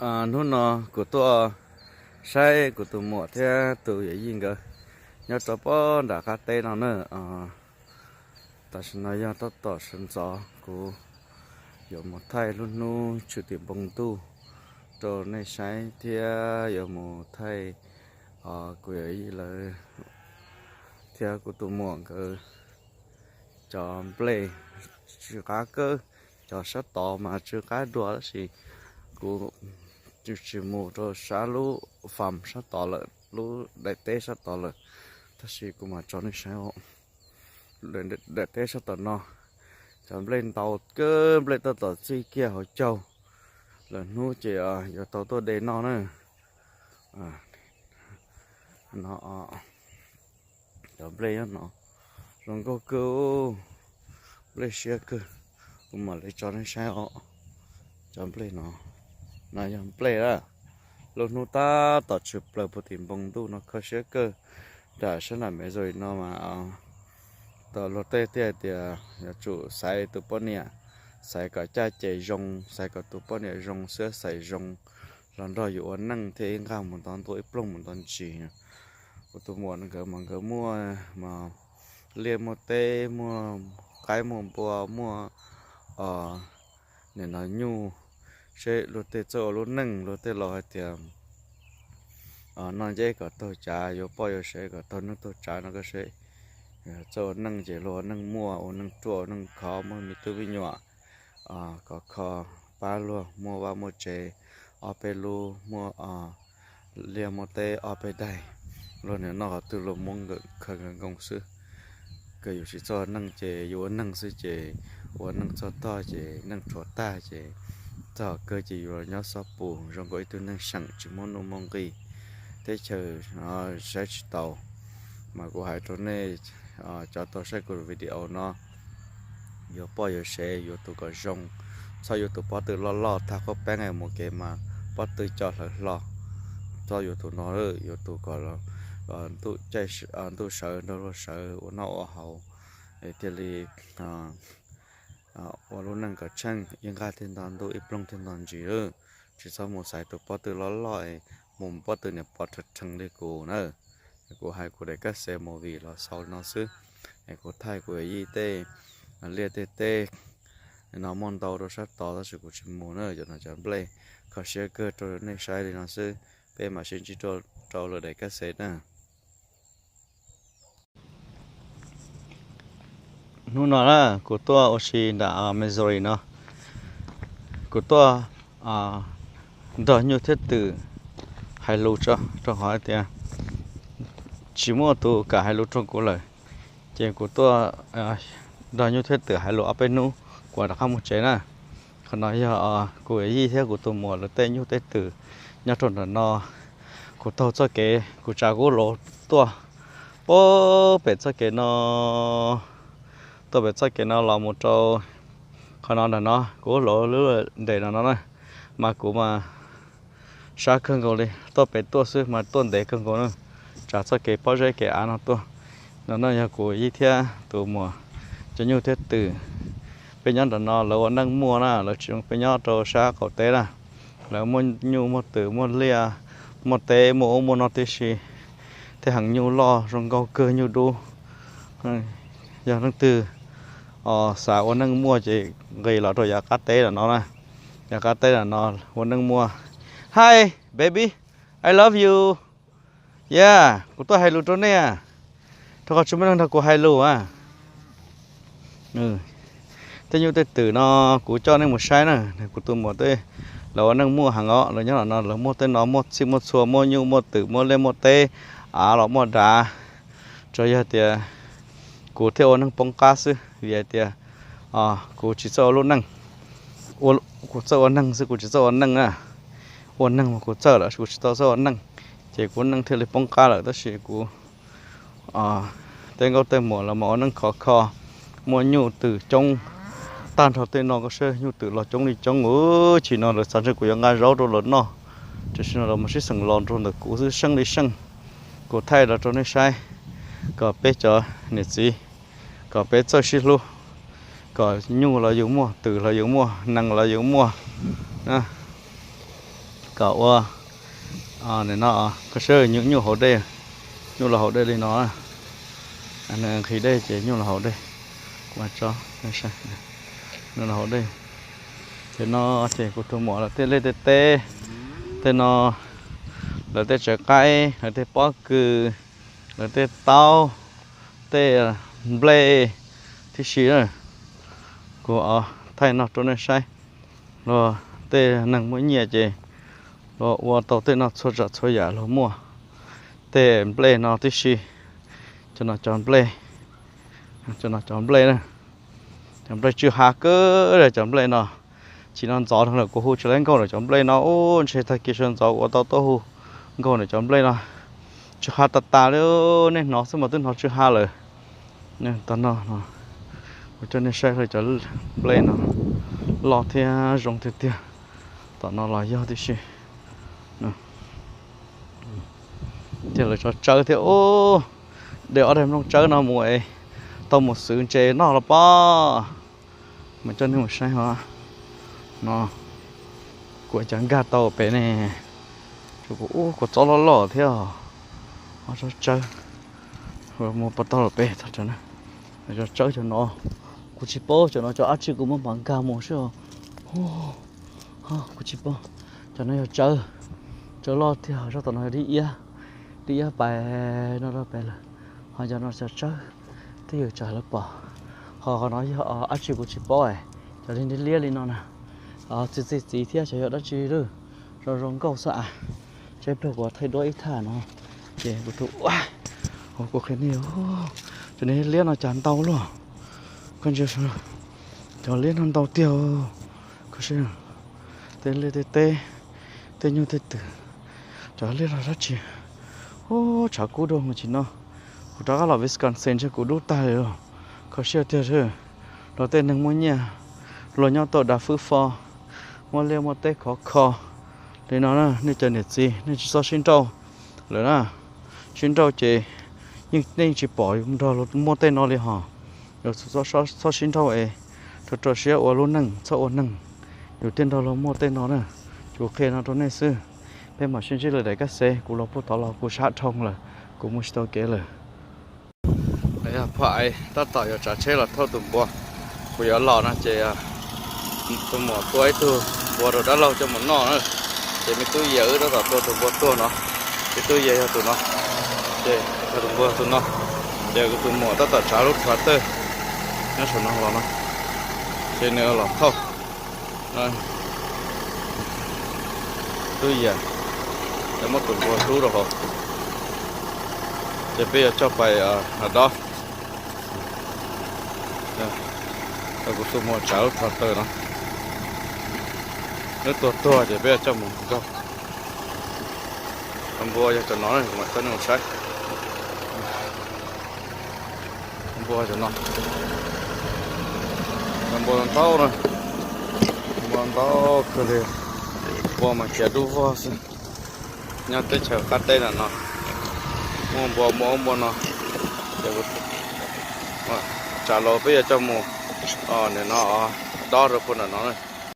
Hnub no kuv tuaj saib kuv tus muam thiab tus yawm yij nkawd nyob rau pob nram qab teb no na. Tam sim no yog tab tom sawv ntxov, kuv yuav mus thaij lub hnub tshwm tim npoo ntuj rau nej saib thiab yuav mus thaij kuv yawm yij lawv thiab kuv tus muam nkawd cov nplej tsw qab kawg. Cov sab tod mas tsw qab dua tab sis kuv tsis mus rau sab lub fam sab tod lawm, lub daim teb sab tod lawm, tab sis kuv mam tso nej saib daim teb sab tom no. Cov nplej ntau kawg, nplej tab tom txij kiag hauv caug lawm, hnub ces yuav tau tuaj de noj na. No, cov nplej nyob no zoo nkauj kawg, nplej siab kawg. Kuv mam li tso nej saib os. Cov nplej no, no yog nplej lawm. Lub hnub tab tom tshwm plaws puag tim npoo ntuj no kho siab kawg. Nram sab nram Missouri no mas luag tej thiaj hais tias yuav tsum xaiv tus poj niam, xaiv kom caj ces zoo, xaiv kom tus poj niam zoo, xwb xaiv zoo los nrog yus ua neej thiaj ib nqag mus nto ntuj ib ploog mus nto ntsis. Kuv tus muam nkawd mas nkawd muaj mas liaj muaj teb, muaj qaib muaj npua, muaj nim no nyuj, seb luag tej txawj ua lub neej, luag tej laus hais tias noj nceb kom taug cav, yuav poj yuav sev kom taug neej taug tsav no koj seb. Txawj ua neej ces luag ua neej muaj, ua neej ruaj ua neej khov, muaj me tub me nyuam kom kho, pab luag muaj vaj muaj tsev, ob peb lub, muaj liaj muaj teb ob peb daim, luag nim noj qhov twg luag muab nkawd khaws nkawd nkoos xwb. Kawg yus tsis txawj ua neej ces yus ua neej xwb ces ua neej txog tog ces neej rhuav tag ces txog kawg ces yus los nyob xob pus zoo nkaus ib tug neeg seem tsis muaj nuj muaj nqis, teb chaws saib tsis taus. Mas kuv hais rau nej cov tau saib kuv video no, yuav poj yuav sev yuav tus kom zoo, txhob yuav tus pob tw loj loj tag qub peeb mus kev mas pob tw co hlawv hlo. Txhob yuav tus no, yuav tus kom ntuj sawv nrog luag sawv ua noj ua haus, es thiaj li ua lub neej kom tsheej ib nqag thiaj nto ntuj ib ploog thiaj nto ntsis. Tsis txhob mus xaiv tus pob tw loj loj es mus pob tw niam pov rhees rhees li kuv na. Kuv hais kuv daim kab xev movie los xaus no xwb, es kuv thaij kuv yij tej liaj tej teb no muaj ntau rau sab tod tab sis kuv tsis mus na. Cov no cov nplej kho siab kawg rau nej saib li no xwb, peb mam sib ntsib rau lwm daim kab xev na. Hnub no na kuv tuaj ua si nram Missouri no, kuv tuaj nrog nyuj thiab twm hais lus tso, rau qhov tias tsis muaj tus kam hais lus rau kuv lawm, ces kuv tuaj nrog nyuj thiab twm hais lus ob peb hnub, kuv rov qab mus tsev na. Qhov no yog kuv yij thiab kuv tus muam lawv tej nyuj tej twm nyob rau nram no. Kuv taug txoj kev kuv tsav kuv lov tuaj puag pem txoj kev no, tuaj pem txoj kev no los mus rau qhov no nram no, kuv lov lub nres no no na, mas kuv mas sab kawg nkaus li, tuaj pem tuaj xwb mas tuaj ntev kawg nkaus na, tsav txoj kev pob zeb kev av no tuaj. No no yog kuv yij thiab tus muam cov nyuj thiab twm. Peb nyob nram no lawv ua neej muaj na, lawv tsis zoo peb nyob rau sab qaum teb na. Lawv muaj nyuj muaj twm muaj liaj muaj teb muaj ub muaj no tib si, thiab heev nyuj loj zoo nkauj kawg nyuj dub. Yog leej twg xav ua neej muaj ces nqis los rau yav qab teb no na, yav qab teb no ua neej muaj. Hi baby, I love you. Yeah, kuv tuaj hais lus rau nej, rau qhov tsis muaj neeg nrog kuv hais lus a. Tej nyuj tej twm no kuv coj nej mus saib na, kuv tus muam tej lawv ua neej muaj heev os, lawv nyob no lawv muaj tej no muaj txhij muaj txhua, muaj nyuj muaj twm muaj liaj muaj teb, av los muaj dav. Tsuas yog tias kuv thiaj ua neeg poob qab xwb vim hais tias kuv tsis txawj ua lub neej, kuv txawj ua neeg xwb kuv tsis txawj ua neej na. Ua neeg mas kuv txawj lawm kuv tsis tau txawj ua neej, ces kuv neej thiaj li poob qab lawm. Tab sis kuv tej nkauj tej muam los mas ua neej khov kho, muaj nyuj twm coob, tag nrho tej no koj saib nyuj twm los coob li coob. Chim no lawv xav ntshe kuv yuav nqa zaub rau lawv noj, tiam sis no lawv mas sib xeem los nrog ntawm kuv xwb seej li seej. Kuv thaij los rau nej saib, kom peb cov niam txiv, kom peb txawj sib hlub, kom nyuj los yus muaj, twm los yus muaj, nees los yus muaj. Kom ua, no, koj saib, nyuj, nyuj haus dej, nyuj los haus dej li no. Nws nqhis dej ces nyuj los haus dej. Kuv tso, nyuj los haus dej. Ces no ces kuv tus muam lawv tej liaj tej teb, tej no, lawv tej tsev qaib, lawv tej pob kws, lawv tej taub, tej nplej tib si na. Kuv thaij no rau nej saib. Luag tej neeg muaj nyiaj ces luag ua tau tej no txhua tsav txhua yam luag muaj. Tej nplej no tib si, cov no cov nplej, cov no cov nplej na, cov nplej tsw ha kawg li cov nplej no. Tsis no ntxov lawm kuv hu tsis laib nkauj lawm cov nplej no, ub, ntshe tag kis sawv ntxov ua tau taub hau nkauj lawm cov nplej no. Tsw ha tas tas li, nej hnov xwb mas twb hnov tsw ha lawm. Tom no, kuv coj nej saib cov nplej no loj thiab zoo tiag tiag. Tom no los yog tib si. Thiab lawv tso tsawb thiab, ub, de ob daim nplooj tsawb no mus es tau mus xwv ntses noj los pob. Mas coj nej mus saib ho. No, kuv ua cas nkag tau pem ne. Kuv, ub, kuv txob loj loj thiab. Ob tsob tsawb, mus puas tau los pem txog. Tsob tsawb cov no, kuv tsis paub cov no cov dab tsi, kuv muab npav nkag mus xwb. Kuv tsis paub. Cov no yog tsawb, tsawb loj tiag. Zoj tom no yog dib iab, dib iab pais no rau pem lawm. Ho cov no cov tsawb, twb yog tsam lawv pom. Ho qhov no yog dab tsi kuv tsis paub. Cov li liab li no na, txiv txiv txiv thiab xyov yog dab tsi lawm. Zoo zoo nkauj xwb as. Tsam ib pliag kuv thaij duab ib thaj no, ces kuv tus, kuv qhia nej, cov niag liab no cas ntau luaj. Koj ntsia, cov liab no ntau tiag. Koj saib, tej liaj tej teb, tej nyuj tej twm, cov liab los dab tsi. Ub, tshav kub dua mus tsis no. Kuv rov qab los Wisconsin ntshe kuv dub tag li os. Kho siab tiag. Luag tej neeg muaj nyiaj, luag nyob tau dav fwb fo, muaj liaj muaj teb khov kho li no na. Nej cov niam txiv nej tsis txhob sib nrauj lawm na. Sib nrauj ces yeej nej tsis pom yus nrog luag muaj tej no li hos. Yus txhob sib nrauj es rau rau siab ua lub neej txhob ua neeg, yus thiaj nrog luag muaj tej no na. Kuv qhia no rau nej xwb. Peb mam sib ntsib lawm daim kaj xev, kuv los puag tod los kuv sab dhau lawm, kuv mus tsis tau kev lawm. Yog phaj tab tom yuav tsav tsheb los thauj tus npua. Kuv yuav los no ces tus muam tua ib tug npua rau dab laug coj mus noj na. Ces me tub Yias wb tab tom tua tus npua tuag no. Me tub Yias yog tus no, ces yog tus npua tus no. Ces kuv tus muam tab tom tsav lub tractor nyob saum no los no, ces nws los thauj. Tub Yias, muab tus npua rub rau hauv, ces peb yuav coj pais dob. Kuv tus muam tsav lub tractor no, lub tuag tuag ces peb yuav coj mus nkaug. Cov npua yog cov no, kuv mam coj nej mus saib. Npua cov no, cov npua ntau na, npua ntau kawg li. Npua mas khiav dub vog xwb. Nyob teb chaws qab teb ntawm no muaj npua muaj ub npua no. Ces tsav los peb yuav coj mus, nim no dob rau puag nram no.